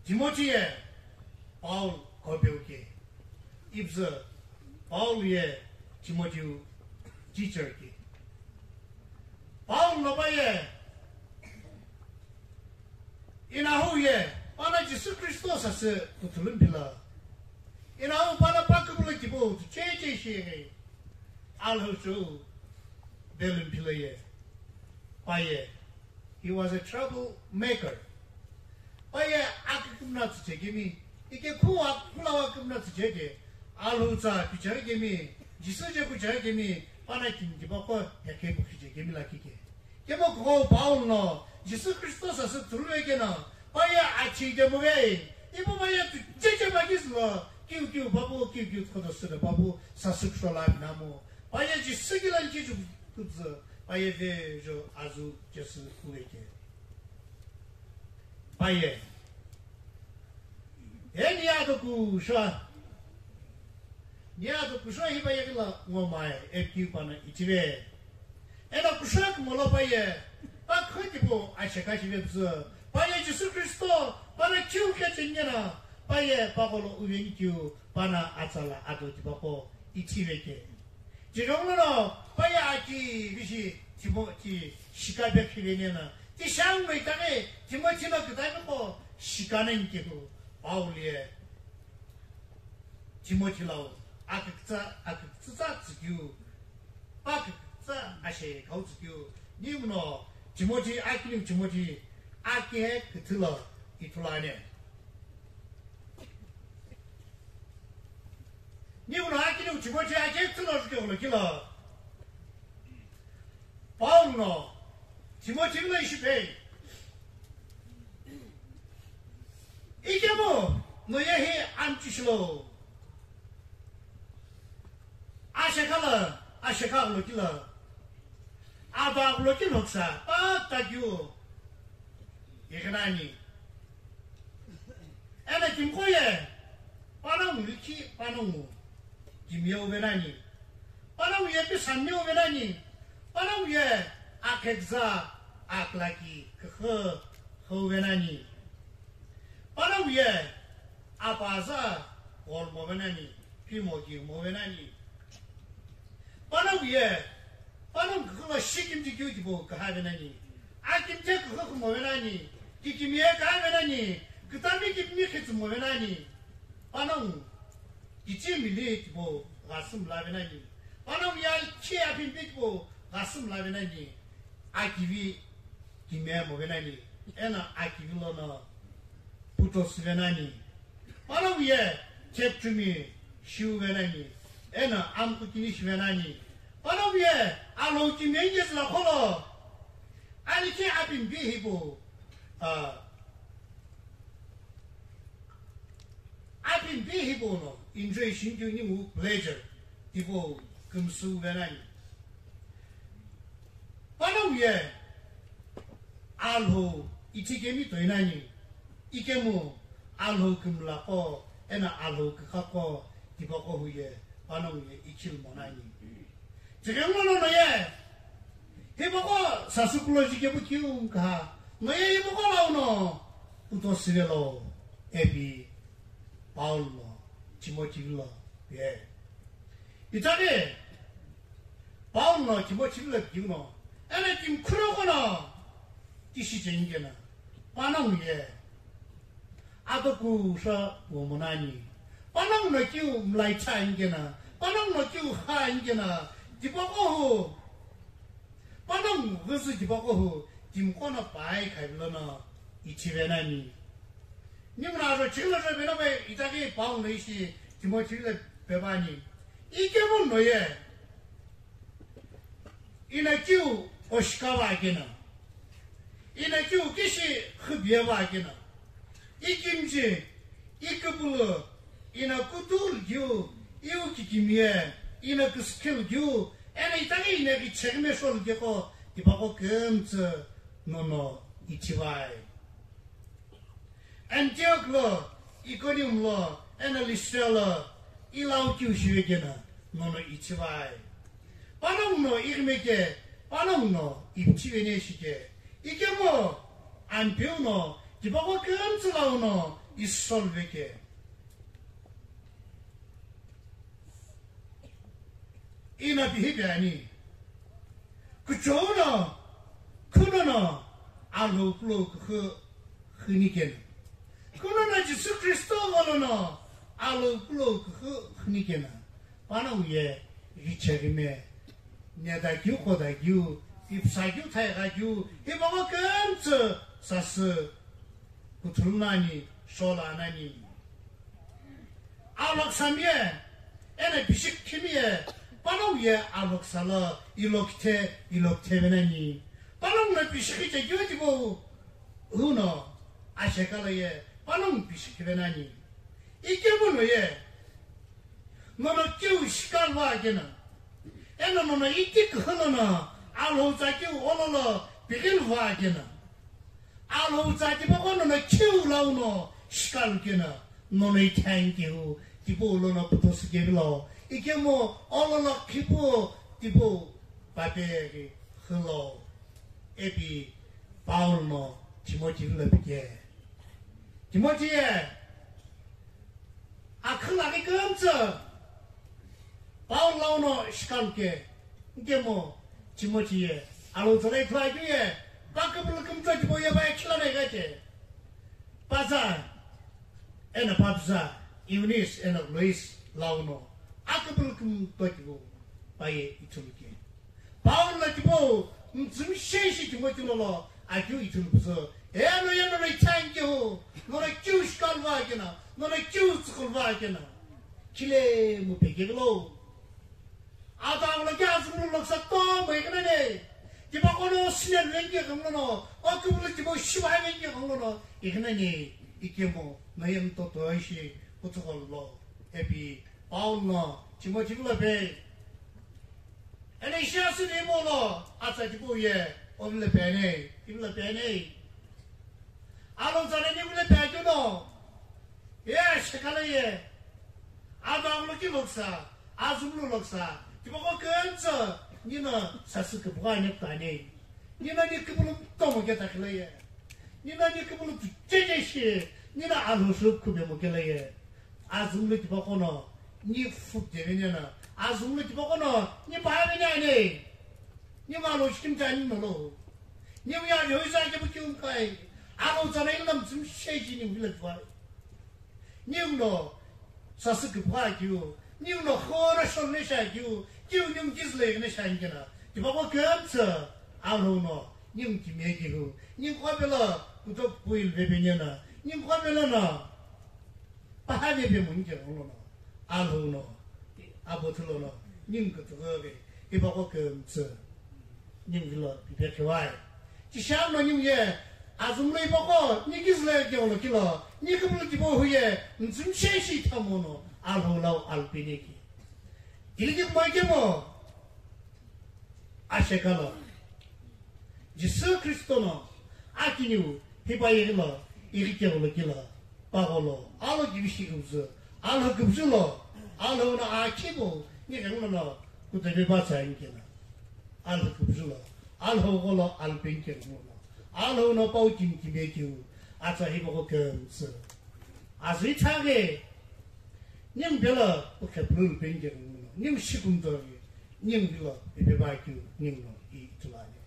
Timothy ye Paul kopeu ke. Ipuzü Paul ye Timothy teacher ke. Paul no pa ye inahu ye pana Jisü Kristo sasü kuthulu mpilo. Inahu pana pa kupulu kibo tu che che shi ye. Alhou chu belun mpilo ye. Pa ye. He was a trouble maker. Pa ye akükümna tsüchekemi, ike khu akulawa kümna tsücheke, alhou tsa pichakemi, Jisü je kuchakemi, pana kini tipaqo hekhe pukhichekemi lakhi ke. Kemo kughou Paul no, Jisü Kristo sasü thulu vekeno, pa ye achi kemuvei, ipu pa ye tu cheche makizü lo, kiu kiu papu, kiu kiu thodo süle papu, sasü kushola pinamu, pa ye Jisü kilan kichu kutsü, pa ye vejo azu Jisü kuveke. Pa ye. E ni ado kusho. Ni ado kusho hi pa ye kila ngomai, epi pana ichive. Eno kusho kumolo pa ye. Pa khoti po asheka shive psu. Pa ye Jisü Kristo, pana kiu ke chengena. Pa ye pa kolo uven kiu, pana atsala ado tipaqo ichive ke. Chironglono, pa ye aki vishi Timothy shika bekhivenena. Ti shang mai tane, Timothy no kitani ko shika nani kihu. Paul ye Timothy lau, akükütsa, akükütsa tsükeu, pa kükütsa ashe kau tsükeu. Ninguno, Timothy, akiniu Timothy, akihe küthülo ithulu ane. Ninguno akiniu Timothy akihe küthülo jukeghulo kilo. Paul no Timothy lo ishi pei. Ikemu no yehi amchishilo. Ashekha lo, ashekha lo kilo. Aba lo kilo ksa, pa takyu. Ikinani. Ena kimko ye, panongu likhi, panongu kimiye uvenani. Panongu ye pisanni uvenani. Panongu ye akhekza aklaki kükhu uvenani. Panongu ye apaza ghol movenani, pimo ki movenani. Panongu ye, panongu kükhu lo shikimti keu tipo kaha venani. Akimte kükhu kumo venani. Kikimiye kaha venani. Kütami kipimi khitsumo venani. Panongu kichimi li tipo ghasümla venani. Panongu ya khi apimpi tipo ghasümla venani. Akivi kimiye mo venani. Ena akivi lono puto süvenani. Panongu ye chepchumi shiuvenani, eno amkutini shivenani. Panongu ye alou kimiye ngezüla kholo, ani ke apimpi hipo, ah, apimpi hipo no enjoy shinkeu ningu pleasure hipo kümsüuvenani. Panongu ye alhou ithi kemi toinani, ikemu alhou kümlaqo, ena alhou kükhaqo, tipaqo hu ye, panongu ye ichil monani. Tighengulono ye, Hipaqo sasü kulo jikepu kiu mkha, noye hipaqo launo puto sivelo, ipi Paul no Timothy lo ye. Itaghi Paul no Timothy lo kiu no, ena timi khuno kono tishi chengena, panongu ye. Atoku sha womonani. Panongu no kiu mlai cha ingena. Panongu no kiu ha ingena. Tipaqo hu. Panongu ghuzu tipaqo hu. Timi kono pai khailo no. Ichivenani. Nimna ro chilo ro bena bai itaghi Paul no ishi Timothy lo pevani. Ikemu no ye. Ina kiu oshikava kena. Ina kiu kishi khubiyava kena. Ikimji, ikipulu, ina kutul kiu, iu kikimiye, ina kuskil kiu, ena itaghi ina kichekime shol keko, tipaqo kemtse nono ichivai. Antioch lo, Iconium lo, ena Lystra lo, ilau kiu shive kena, nono ichivai. Panongu no ighime ke, panongu no ichivene shike. Ikemu, Ampeu no, tipaqo kemtse launo, isolve ke. Ina pihi piani. Kuchou no, khuno no, alo kulo kukhu khuni kena. Khuno no Jisü Khristo gholo no, alo kulo kukhu khuni kena. Panongu ye, richegime. Neda kiu, khoda kiu, ipsa kiu, thaiga kiu, hipaqo kemtse sasü kuthulu nani, shola nani. Aloksa miye, ena bishik khimiye, panongu ye aloksa lo, ilokithe, ilokithe venani. Panongu no bishik che kiu tipau, uno, ashekala ye, panongu bishik venani. Ikemu no ye, nono kiu shikal va kena. Ena nono iti kuholo no, alhou tsa kiu ololo, pighil va kena. Alhou tsa tipaqo nono kiu launo shikal kena, nono ithain kiu, tipau lono putosu kevilo, ikemu ololo khipu, tipau papeghi hilo, ipi Paul no Timothy lo pike. Timothy ye, akhilaghi kemtse, Paul launo shikal ke, nkemu Timothy ye, alo tsalai phla keu ye, pakapulu kemtse tipau ye bai khilana igate. Paza, ena papza, Eunice, ena Lois, launo, akapulu kemtse tipau, paye ithulu ke. Paul no tipau, mtsümshe shi Timothy lolo, akeu ithulu puzo. Eno ye nono ithain kiu, nono kiu shikal va kena, nono kiu tsükul va kena. Khile mu pekevilo. Ata ulo kia azumlu loksa to mo ikena ne. Tipaqo no sinen vengi kanglo no, okupulu tipau shiva vengi kanglo no, ikena ne, ikemu, no ye mtoto ishi, kutsukol lo. Ipi Paul no, Timothy lo pe. Ena ishi asü ni mo lo, atsa tipau ye, ovile pene, ivile pene. Alo zane ni vile pe keu no. Ye, shekala ye. Ado amulo ki loksa, azumlu loksa. Tipaqo kemtse, nino sasü kipugha ne kane. Nino ni kipulu tomo ke takile ye. Nino ni kipulu tu cheche shi. Nino alo su kube mo kele ye. Azumlu tipaqo no, ni fuk devene na. Azumlu tipaqo no, ni pa vene ane. Ni ma lo shikim ta ni no lo. Ni uya yo isa ke bu kiu kai. Alo zana ina mtsum sheji ni vile vai. Ni uno, sasü kipha kiu. Ni uno, khora shon ne sha kiu. Kiu ni mkizle ne sha ngena. Tipaqo kemtse, alo no, ni mkime kiu. Ni kwa bela, kuto puil bebe nyena. Ni kwa bela na. Paha veve mo nike gholo no, alhou no, abothulo no, ning kutughoghi, ipaqo kümtsü, ning vilo pipekhiwai. Chisha no ning ye, azumlo ipaqo, nikizlo keolo kilo, nikimlo kibo huye, nzumshe shi thamono, alhou lau alpineki. Iliki kumaikemo, ashekalo. Jisü Khristo no akiniu hipa yeghilo ighi kegholo kilo, pagholo, alo kibishi kübzü, alo kübzü lo, alo no akhibo, ni ghenglo no, kutebe ba tsa inkena. Alo kübzü lo, Alhou gholo alpin keu no, Alhou no pau kim kime keu, atsa hipaqo kümtsü. Azü ithaghi, ningu pelo pukhe pululu peni keu no, ningu shikumtoghi, ningu pelo ipepa keu, ningu no i itulani.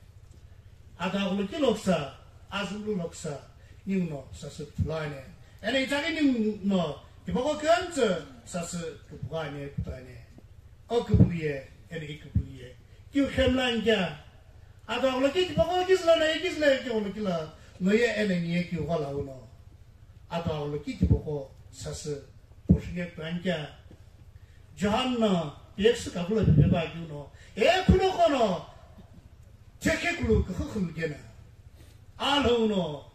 Adagholo ki loksa, azulu loksa, ningu no sasü pulani. Ene ithaghi ningu no, hipaqo kümtsü, sasü kupugani, putani. O kupuluye, ene i kupuluye. Kiu khemlan kya, Adagholo ki tipaqo kizüla na ikizüla kighulo kila, noye ene niye kighuala uno. Adagholo ki tipaqo sasü porshine tuankya. Johan no, piyeksu kakulo pipeba kiuno. E kuno kono, teke kulu kuhukhulu kena. Alhou no,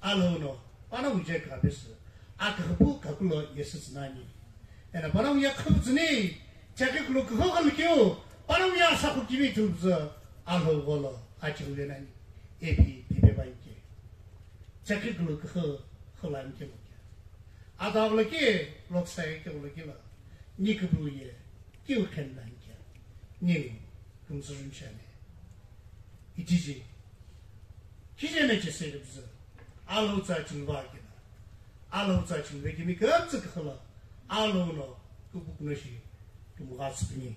Alhou no, panongu je kabesü, akhapu kakulo yesütsü nani. Ena panongu ya khaputsüni, chakikulu kuhokalu kiu, panongu ya sakhu kivi thulubzü, Alhou gholo, acheu le nani, epi pipe banke. Chakikulu kuho, holan ke loke. Adagholo ki, loksaye ke loke la, ni kubuye, kiu khenlan ke, ni kumsürun chane. Itiji, kije me chesele bzü. Alhou tsa chingwa kina. Alhou tsa chingwa kimi kümtsü khala. Alhou no kukukuno shi kumugha tsüpini.